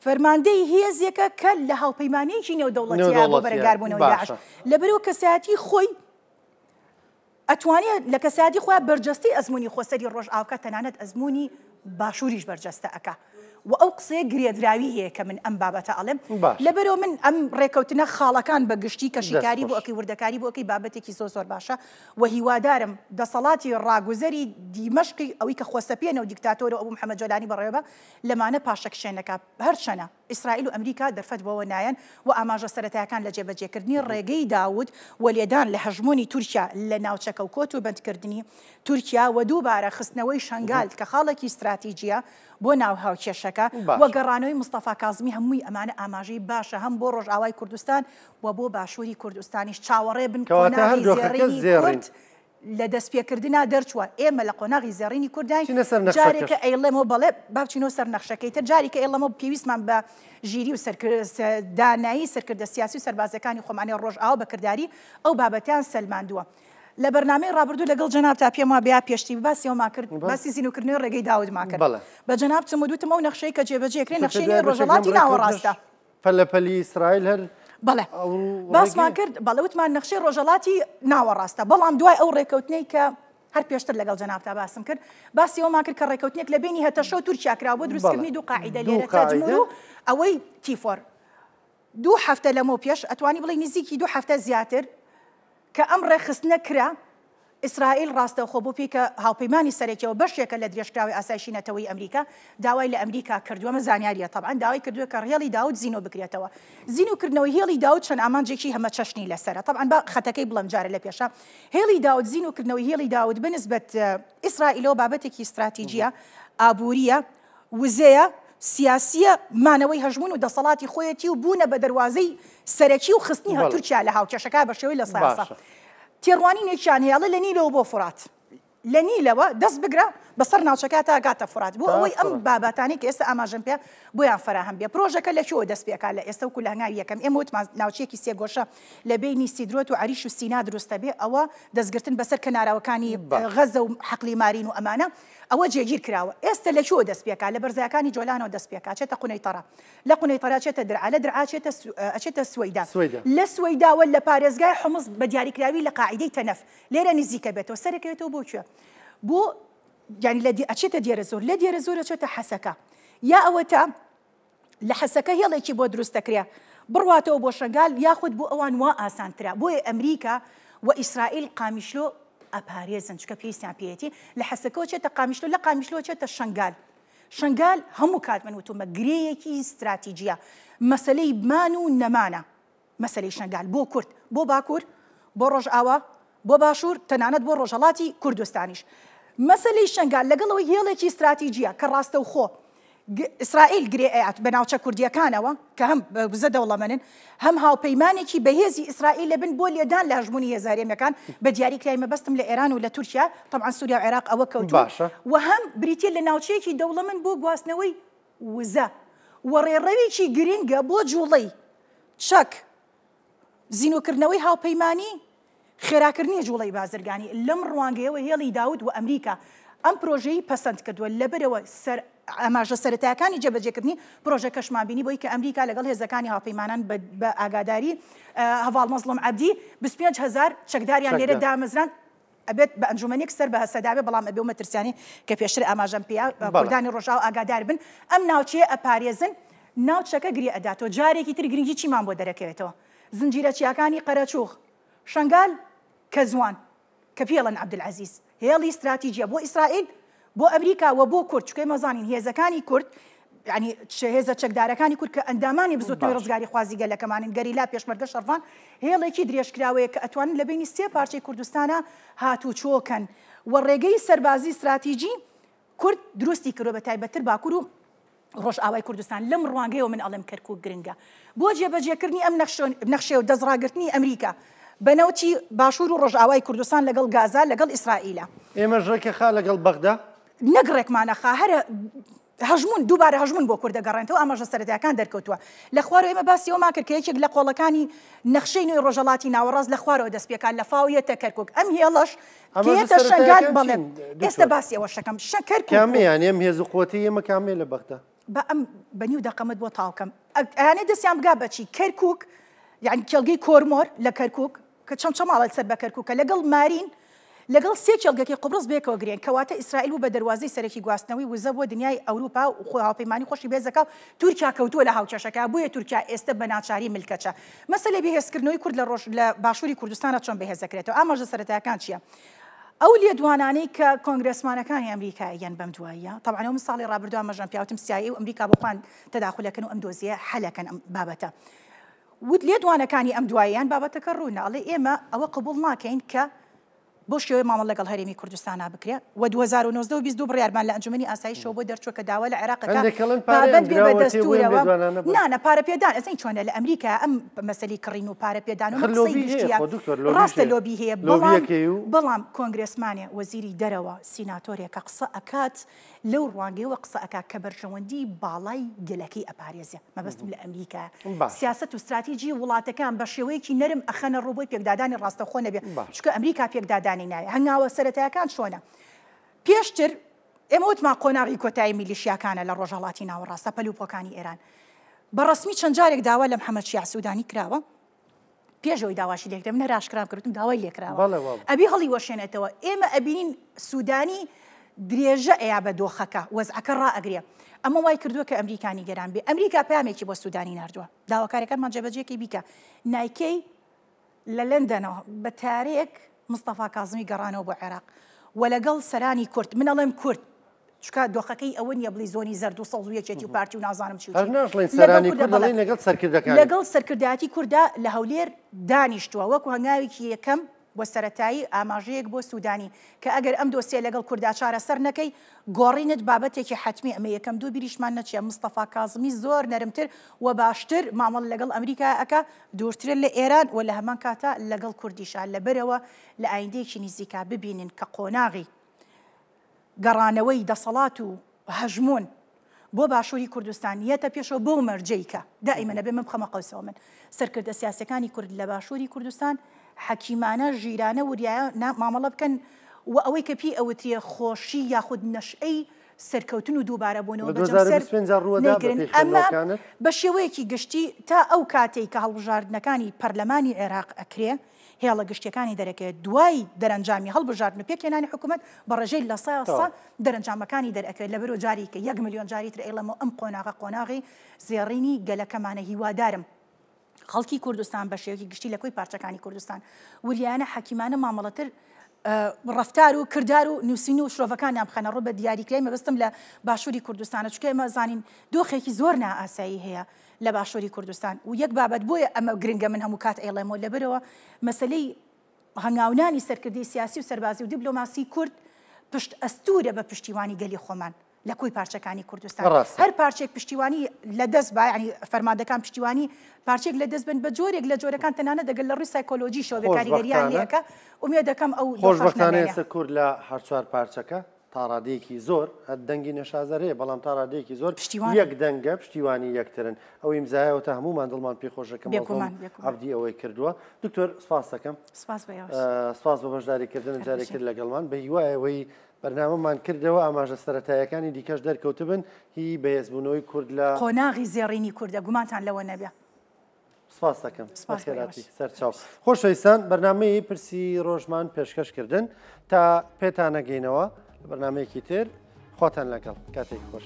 فەرماندەی هێزێکە کە لە هاوپەیمانیەکی نێودەوڵەتیە بۆ بەرەنگاربوونەوەی داعش لەبەرئەوە کەسایەتی خۆی ئەتوانێ لە کەسایەتی خۆیا بەرجەستەی ئەزموونی خۆسەری ڕۆژئاوا بکا تەنانەت ئەزموونی باشووریش بەرجەستە ئەکا و ئەو قسەیە گرێدراوی هەیە کە من ئەم بابەتە ئەڵێم لەبەرئەوە من ئەم ڕێکەوتنە خاڵەکان بە گشتی کە شیکاری بۆ ئەکەی وردەکاری بۆ ئەکەی بابەتێکی زۆر زۆر باشە و هیوادارم دەسەڵاتی ڕاگوزەری دیمەشقی ئەوی کە خۆسەپێنە و دیکتاتۆرە و ئەبو محەمەد جۆلانی بەڕێوەبە لەمانە پاشەکشێ نەکا هەرچەنە ئیسرائیل و ئەمریکا دەرفەت بەوە نایەن و ئاماژە سەرەتایەکان لە جێبەجێکردنی ڕێگەی داود و لێدان لە هەژموونی تورکیا لە ناوچەکە و کۆت و بەندکردنی تورکیا و دووبارە خستنەوەی شەنگال کە خاڵێکی ستراتیجییە بۆ ناو هاوکێشەکە و گەڕانەوەی مستەفا کازمی هەمووی ئەمانە ئاماژەی باشە هەم بۆ ڕۆژئاوای کوردستان و بۆ باشووری کوردستانیش چاوەڕێ بن قۆناغی زێڕینی کورد لە دەستپێکردنا دەرچووە، ئێمە لە قۆناغی زێڕینی کورداین، جارێکە ئەیڵێمەوە بەڵێ با بچینەوە سەر نەخشەکەی تر، جارێکە ئەیڵێمەوە پێویستمان بە ژیری و دانایی سەرکردە سیاسی و سەربازیەکانی خۆمانەیە، ڕۆژئاوا بە کرداری ئەو بابەتەیان سەلماندووە. لە بەرنامەی ڕابردوو لەگەڵ جەنابتا پێم وابێ یا پێشتری باسی ئەومان کرد، باسی زینووکردنەوەی ڕێگەی داودمان کرد. بە جەنابتم وت وتم ئەو نەخشەی کە جێبەجێ کرێ نەخشەی نوێی ڕۆژهەڵاتی ناوەڕاستە. پەلەپەلی ئیسرائیل هەر بەڵێ باسمان کرد بەڵێ وتمان نەخشەی ڕۆژهەڵاتی ناوەڕاستە بەڵام دوای ئەو ڕێکەوتنەی کە هەر پێشتر لەگەڵ جەنابتا باسم کرد باسی ئەومان کرد کە ڕێکەوتنێک لە بینی هەتەشە و تورکیا کرا بۆ دروستکردنی دوو قاعیدە لێرە تەدمور و ئەوەی تیفۆر دوو هەفتە لەمەو پێش ئەتوانی بڵێی نزیکی دوو هەفتە زیاتر کە ئەم ڕێکخستنە کرا، ئیسرائیل ڕاستەوخۆ بۆ پێی کە هاوپەیمانی سەرەکیە و بەشێکە لە درێژکراوەی ئاسایشی نەتەوەیی ئەمریکا، داوای لە ئەمریکا کردووە، ئەمە زانیارییە تەبعەن، داوای کردووە کە هێڵی داود زینۆ بکرێتەوە. زینوکردنەوەی هێڵی داود چەند ئامانجێکی هەمەچەشنی لەسەرە. تەبعەن با خەتەکەی بڵێم جارێ لە پێشا. هێڵی داود، زینوکردنەوەی هێڵی داود بە نسبەت ئیسرائیلەوە بابەتێکی ستراتیجییە، ئابوورییە، وزەیە، سیاسییە، مانەوەی هەژموون و دەسەڵاتی خۆیەتی و بوونە بە دەروازەی سەرەکی و خستنی تورکیا لە هاوکێشەکە بە شێوەی لە سایەسە تێڕوانینێکیان هەیە ئەڵێ لە نیلەوە بۆ فورات لە نیلەوە دەست بگرە بەسەر ناوچەکە تا گاتە فورات بۆ ئەوەی ئەم بابەتانەی کە ئێستا ئاماژەم پێ بۆیان فەراهەم بێ پرۆژەکە لە کوێوە دەست پێکا لە ئێستا وەکو لە هەنگاوی یەکەم ئێمە وتمان ناوچەیەکی سێگۆشە لە بەینی سیدرۆت و عەریش و سینا دروستە بێ ئەوە دەستگرتن بەسەر کەناراوەکانی غەزە و حەقلی مارین و ئەمانە ئەوە جێگیر کراوە. ئێستە لە کوێوە دەست پێکا؟ لە بەرزایەکانی جۆلانەوە دەست پێکا، ئەچێتە قونەیتەڕە. لە قونەیتەڕە ئەچێتە درعا، لە درعا ئەچێتە ئەچێتە سوەیدا. لە سوەیداوە لە پارێزگای حومس بە دیاریکراوی لە قاعیدەی تەنەف لێرە نزیکە بێتەوە، سەرەکەوێتەوە بۆ کوێ؟ بۆ یانی لە ئەچێتە دێرەزۆر، لە دێرەزۆر ئەچێتە حەسەکە. یا ئەوەتا لە حەسەکە هێڵێکی بۆ دروست دەکرێ بڕواتەوە بۆ شەنگال یاخود بۆ ئەوان وا ئاسانترە بۆیە ئەمریکا و ئیسرائیل قامیشلۆ ئەپارێزن چونکە پێویستیان پێیەتی، لە حەسەکەوە چێتە قامیشلۆ، لە قامیشلۆوە چێتە شەنگال. شەنگال هەموو کات من وتومە گرێیەکی ستراتیجیە، مەسەلەی مان و نەمانە مەسەلەی شەنگال بۆ کورد، بۆ باکور، بۆ ڕۆژئاوا، بۆ باشور، تەنانەت بۆ ڕۆژهەڵاتی کوردستانیش. مەسەلەی شەنگال لەگەڵ ئەوەی هێڵێکی ستراتیجیە کە ڕاستەوخۆ ئیسرائیل گرێ ئەیات بە ناوچە کوردییەکانەوە کە هەم بە وزە دەوڵەمەنن، هەم هاوپەیمانێکی بەهێزی ئیسرائیل ئەبن بۆ لێدان لە هەژموونی هێزە هەرێمییەکان، بە دیاریکراوی مەبەستم لە ئێران و لە تورکیا، تەبعەن سووریا و عێراق ئەوە کەوتوون، باشە. و هەم بریتییە لە ناوچەیەکی دەوڵەمەند بۆ گواستنەوەی وزە و ڕێڕەوێکی گرنگە بۆ جووڵەی چەک، زینووکردنەوەی هاوپەیمانی، خێراکردنی جوڵەی بازرگانی، لەم ڕوانگەیەوە هێڵی داود و ئەمریکا ئەم پرۆژەی پەسەند کردووە، لەبەرئەوە سەر ئاماژە سەرەتایەکانی جێبەجێکردنی پرۆژەکەشمان بینی بۆی کە ئەمریکا لەگەڵ هێزەکانی هاوپەیمانان بە ئاگاداری هەڤاڵ مەزڵوم عەبدی 25 هەزار چەکداریان لێرە دامەزراند، ئەبێت بە ئەنجومەنێک سەر بە هەسەدە بێت، بەڵام ئەبێ ئەو مەترسیانەی کە پێشتر ئاماژەم پێیا کوردانی ڕۆژئاوا ئاگادار بن، ئەم ناوچەیە ئەپارێزن، ناوچەکە گرێ ئەداتەوە، جارێکی تر گرنگی چیمان بۆ دەرەکەوێتەوە؟ زنجیرە چیاکانی قەرەچوغ، شەنگال، کەزوان، کە پێی ئەڵێن عەبدولعەزیز، هێڵی ستراتیجیە بۆ ئیسرائیل، بۆ ئەمریکا و بۆ کورد، چونکە ئێمە زانین هێزەکانی کورد، یانی هێزە چەکدارەکانی کورد کە ئەندامانی بزوتنەوەی باش. ڕزگاریخوازی گەلەکەمانن، گەریلا، پێشمەرگە، شەڕڤان، هێڵێکی درێژکراوەیە کە ئەتوانن لە بەینی سێ پارچەی کوردستانا هاتوچۆ کەن و ڕێگەی سەربازی ستراتیجی کورد دروستی کردوە بە تایبەتتر باکور و ڕۆژئاوای کوردستان، لەم ڕوانگەیەوە من ئەڵێم کەرکوک گرنگە بۆ جێبەجێکردنی ئەم نەخشەیە و دەستڕاگرتنی ئەمریکا بە نەوتی باشور و ڕۆژئاوای کوردستان لەگەڵ گازا لەگەڵ ئیسرائیلە. ئێمەش ڕێکەخا لەگەڵ بەغدا؟ نەک ڕێکمانەخا هەر هەژموون دووبارە هەژموون بۆ کورد دەگەڕێنێتەوە، ئاماژە سەرەتایەکان دەرکەوتووە. لە خوارەوە ئێمە باسی ئەوەمان کرد کە یەکێک لە قۆڵەکانی نەخشەی نوێی ڕۆژهەڵاتی ناوەڕاست لە خوارەوە دەست پێکات لە فاو یەتە کەرکوک ئەم هێڵەش کە ئاماژە یەتە شەنگال سەرەتایەکان بەڵێ چین ئێستا دکتۆر؟ باسی ئەوەش دەکەم شە کەرکوک و کامەیە یانی ئەم هێز و قوەتەی ئێمە کامەیە لە بەغدا؟ با ئەم بە نیو دەقەمەت بۆ تاو کەم ئەیانێ دەستیان بگا بە چی کەرکوک یانی کێڵگەی کۆرمۆر لە کەرکوک کە چەمچەماڵە سەر بە کەرکوکە لەگەڵ مارین لەگەڵ سێ کێڵگەکەی قوبڕس بەیەکەوە گرێن، کەواتە ئیسرائیل بوو بە دەروازەی سەرەکی گواستنەوەی وزە بۆ دنیای ئەوروپا و خۆ هاوپەیمانی خۆشی بەهێزەکا و تورکیا کەوتووە لە هاوکێشەکە بۆیە تورکیا ئێستە بە ناچاری ملکەچە. مەسەلەی بەهێزکردنەوەی کورد لە ڕۆژ لە باشووری کوردستانا چۆن بەهێزەکرێتەوە؟ ئاماژە سەرەتایەکان چییە؟ ئەو لێدوانانەی کە کۆنگرێسمانەکانی ئەمریکا یەن بەم دواییە، تەبعەن ئەو من ساڵی ڕابردوو ئاماژەم پێ وتم سی ئای ئەی و ئەمریکا بۆ خۆیان تەداخولەکەن و ئەم دۆزیە حەلەکەن ئەم بابەتە. وت لێدوانەکانی ئەم دواییان بابەتەکە ڕوونە، ئەڵێ ئێمە ئەوە قبوڵ ناکەین کە بەو شێوەیە مامەڵە لەگەڵ هەرێمی کوردستانا بکرێ و 2019 و 22 بڕیارمان لە ئەنجومەنی ئاسایشەوە بۆ دەرچووە کە داوا لە عێراق ئەکا هەندێک ئەڵێن پارەیان پابەند بێ بە دراوەتێ بۆ ئەم دەستوورەوە. لێدوانانە بۆ نا نا پارە پێدان ئەزانی چۆنە لە ئەمریکا ئەم مەسەلەی کڕین و پارە پێدان و ئەخر قسەی لۆبی هەیە گشتییە خۆ دکتۆر لۆبیش ڕاستە هەیە لۆبی هەیە بەڵام لۆبیەکەی و بەڵام کۆنگرێسمانێ وەزیری دەرەوە سیناتۆرێ کە قسە ئەکات لەو ڕوانگەیەوە قسە ئەکا کە بەرژەوەندی باڵای گەلەکەی ئەپارێزێ، مەبەستم لە ئەمریکایە، سیاسەت و ستراتیجی وڵاتەکان بە شێوەیەکی نەرم ئەخەنە ڕوو بۆی پێکدادانی ڕاستەوخۆ نەبێ، چونکە ئەمریکا پێکدادانی ناوێ. هەنگاوە سەرەتایەکان چۆنە؟ پێشتر ئێمە وتمان قۆناغی کۆتایی میلیشیاکانە لە ڕۆژهەڵاتی ناوەڕاستە، پەلوپۆکانی ئێران. بە ڕەسمی چەند جارێک داوا لە محەمەد شیاع سودانی کراوە، پێش ئەوەی داواشی لێکرێ من هەر ئاشکرام کرد وتم داوای لێکراوە ئەبی هەڵی وەشێنێتەوە ئێمە ئەبینین سوودانی درێژە ئەیا بە دۆخەکە وەزعەکە ڕائەگرێ ئەمە وای کردووە کە ئەمریکا نیگەران بێ ئەمریکا پامێکی بۆ سوودانی ناردووە داواکاریەکانمان جێبەجێکەی بیکە نایکەی لە لەندەنەوە بە تارێک مستەفا کازمی گەڕانەوە بۆ عێراق و لەگەڵ سەرانی کورد من ئەڵێم کورد چونکە دۆخەکەی ئەوە نییە بڵی زۆنی زەرد و سەوز و یەکێتی و پارتی و نازانم چی و چی. هەر ناشڵێین لەگەڵ سەرانی کوردە کورد بەڵێ. دەڵێین لەگەڵ سەرکردەکانی. لەگەڵ سەرکردایەتی کوردا لە هەولێر دانیشتووە وەکو هەنگاوێکی یەکەم و سەرەتایی ئاماژەیەک بۆ سودانی کە ئەگەر ئەم دۆسیە لەگەڵ کوردا چارەسەر نەکەی گۆڕینت بابەتێکی حەتمی ئەمە یەکەم دوو بیریشمان نەچێ مستەفا کازمی زۆر نەرمتر و باشتر مامەڵە لەگەڵ ئەمریکا ئەکا دوورترە لە ئێران و لە هەمان کاتا لەگەڵ کوردیشا لەبەرئەوە لە ئایندەیەکی نزیکا ببینن کە قۆناغی گەڕانەوەی دەسەڵات و هەژموون بۆ باشووری کوردستان یەتە پێشەوە بەو مەرجەی کە دائیمەن ئەبێ من بخەمە قەوسەوە من سەرکردە سیاسیەکانی کورد لە باشووری کوردستان حەکیمانە ژیرانە وریایانە مامەڵە بکەن و ئەوەی کە پێی ئەوترێ خۆشی یاخود نەشئەی سەرکەوتن و دووبارە بوونەوە لە بە جەمسەر 2025 ڕووەدا نەیگرن بەپێی ئەمە خوێندنەوەکانت؟ بە شێوەیەکی گشتی تا ئەو کاتەی کە هەڵبژاردنەکانی پەرلەمانی عێراق ئەکرێ هێڵە گشتیەکانی دەرەکەوێت دوای دەرەنجامی هەڵبژاردن و پێکهێنانی حکومەت بە ڕێژەی 100% دەرەنجامەکانی دەرئەکەوێت لەبەرو جاری کە یەک ملیۆن جاری تر ئەیڵێمەوە ئەم قۆناغە قۆناغی زێڕینی گەلەکەمانە هیوادارم خەڵکی کوردستان بە شێوەیەکی گشتی لە کۆی پارچەکانی کوردستان وریایانە حەکیمانە مامەڵەتر. ڕەفتار و کردار و نووسین و شرۆڤەکانیان بخەنە ڕوو، بە دیاریکرای مەبەستم لە باشووری کوردستانە، چونکە ئێمە زانین دۆخێکی زۆر نائاسایی هەیە لە باشووری کوردستان و یەک بابەت بۆیە ئەمە گرنگە من هەموو کات ئەیڵێمەوە لەبەرەوە مەسەلەی هەنگاونانی سەرکردەی سیاسی و سەربازی و دیبلۆماسی کورد پشت ئەستوورە بە پشتیوانی گەلی خۆمان لە کۆی پارچەکانی کوردستان. ڕاستە. هەر پارچەیەک پشتیوانی لە دەست با، یانی فەرماندەکان پشتیوانی پارچەیەک لە دەست بن بە جۆرێک لە جۆرەکان تەنانەت ئەگەر لە ڕووی سایکۆلۆژیشەوە بێ کاریگەریان خۆشبەختانە لێ ئەکا، ئومێد دەکەم ئەو دۆخەش خۆشبەختانە نەمێنێ. ئێستا کورد لە هەرچوار پارچەکە تا ڕادەیەکی زۆر، هەر دەنگی نەشازەر هەیە، بەڵام تا ڕادەیەکی زۆر پشتیوانن. یەک دەنگە، پشتیوانی یەکترن. ئەو ئیمزایەوە تا هەموومان دڵمان پێ خۆشە کە مەزڵوم بێگومان، بێگومان. عەبدی ئەوەی کردووە. دکتۆر سپاس دەکەم. سپاس بە ئێوەش. سپاس بە بەشداریکردنت هەر جارێکتر بژین. لەگەڵمان. بە هیوای ئەوەی بەرنامەمان کردەوە ئاماژە سەرەتاییەکانی دیکەش دەرکەوتبن هی بەهێزبوونەوەی کورد لە قۆناغی زێڕینی کوردە، گومانتان لەوە نەبێ. سپاس دەکەم. سپاس بۆ بەخێرهاتی. ئێوەش. سەرچاو. خۆشەویستان، بەرنامەی پرسی ڕۆژمان پێشکەش کردن تا پێتانەگەینەوە لە بەرنامەیەکی تر. خواتان لەگەڵ. کاتێکی خۆش.